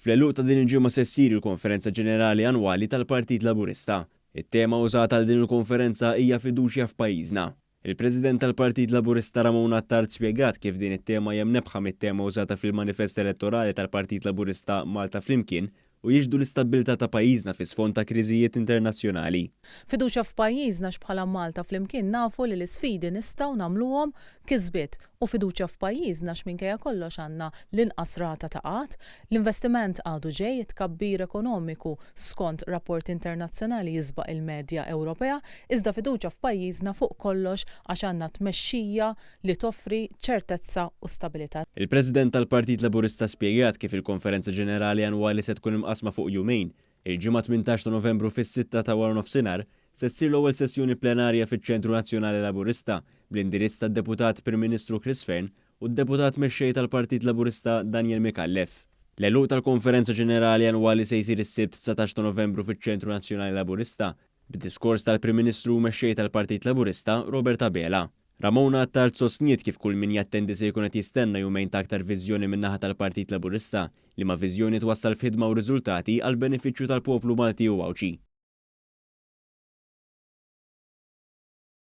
Fl-għeluq ta' din il-ġimgħa se ssir il-Konferenza Ġenerali Annwali tal-Partit Laburista. It-tema użata għal din il-konferenza hija Fiduċja f'pajjiżna. Il-President tal-Partit Laburista Ramona Attard spjegat kif din it-tema hija mnebbħa mit-tema użata fil-manifest elettorali tal-Partit Laburista Malta Flimkien u jixhdu l-istabbiltà ta' pajjiżna fi sfond ta' kriżijiet internazzjonali. Fiduċja f'pajjiżna għax bħala Malta Flimkien nafu li l-isfidi nistgħu nagħmluhom kisbiet u fiduċja f'pajjiżna għax minkejja kollox għandna l-inqas rata ta' qgħad, l-investiment għadu ġej, it-tkabbir ekonomiku skont rapporti internazzjonali jisbaq il-medja Ewropea, iżda fiduċja f'pajjiżna fuq kollox għax għandna tmexxija li toffri ċertezza u stabilità. Il-President tal-Partit Laburista spjegat kif il-Konferenza Ġenerali Annwali se tkun imqassma fuq jumejn. Il-Ġimgħa 18 ta' Novembru fis-sitta ta' waranofsinhar se ssir l-ewwel sessjoni plenarja fiċ-Ċentru Nazzjonali Laburista bl-indirizz tad-Deputat Prim Ministru Chris Fearne u d-Deputat Mexxej tal-Partit Laburista Daniel Micallef. L-għeluq tal-Konferenza Ġenerali Annwali se jsir is-Sibt 19 ta' Novembru fiċ-Ċentru Nazzjonali Laburista b'diskors tal-Prim Ministru u Mexxej tal-Partit Laburista Robert Abela. Ramona Attard sostniet kif kull min jattendi se jkun qed jistenna jumejn ta' aktar viżjoni min-naħa tal-Partit Laburista, liema viżjoni twassal f'ħidma u riżultati għall-benefiċċju tal-poplu Malti u Għawdxi.